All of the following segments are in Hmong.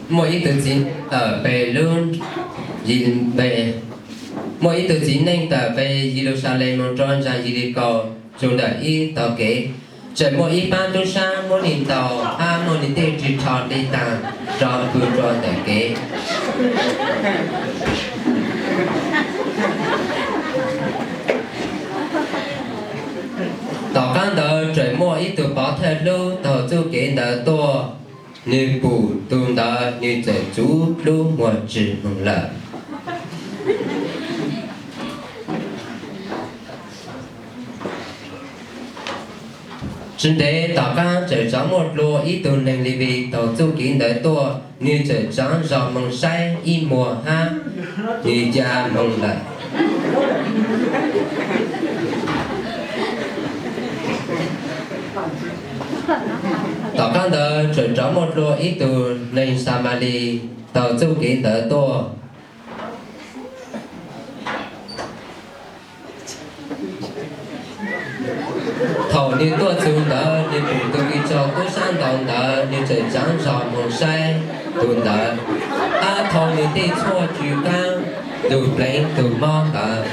Muaj ib tug txiv neej tawm pem lub, muaj ib tug txiv neej tawm pem Yeluxalees mus rau ntsa Yelikaus txug ntawm ib tog kev. Tseem muaj ib pab tub sab muab nws ntaus hab muab nws tej ris rho dej taag rua pw rua ntawm kev. Tom qaab ntawd tseem muaj ib tug pov thawj hlub taug txuj kev ntawd tuaj, nws pum tug ntawd nws txawm txuv lub muag tsi moog lawm. Tsi ntev tom qaab txawm rov muaj dlua ib tug neeg Levis taug txuj kev ntawd tuaj, nws txawm tsaav zog moog saib ib muag hab nws ca moog lawm. Tom qaab ntawd txawm rov muaj dlua ib tug neeg Xamalis taug txuj kev ntawd tuaj. Thaum nws tuaj txug ntawd nws pum tug kws tsaug tub sab ntaus ntawd, nws txawm tsaav zog moog saib tug ntawd, hab thau nws tej tshuaj tsw qaab tug pleev tug mob ntawd,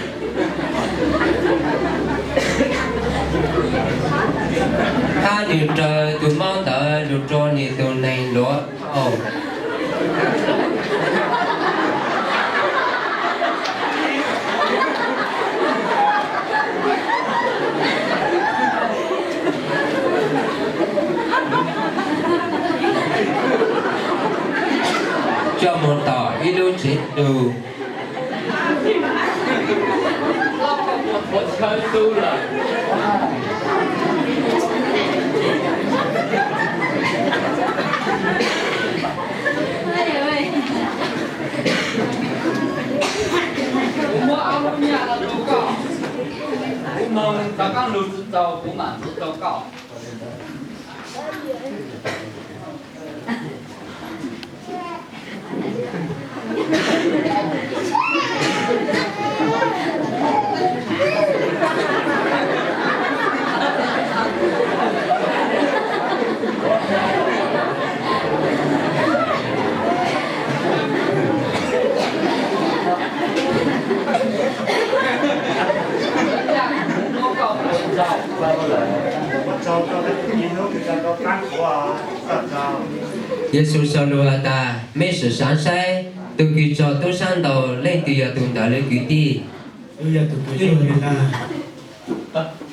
hab nws raws tug mob ntawd lug rua nws tug neeg luav dhau. Coj moog tom ib lub tsev lug. Kuv muab ob lub nyaj no rua koj, kuv moog rov qaab lug tsi tau kuv mam ntxuav rua koj. Yes Xus sau lug has tas, mej sim xaav saib tug kws tsaug tub sab ntaus leej twg yog tug ntawd lawv kwv tij? Yog tug kws tsaug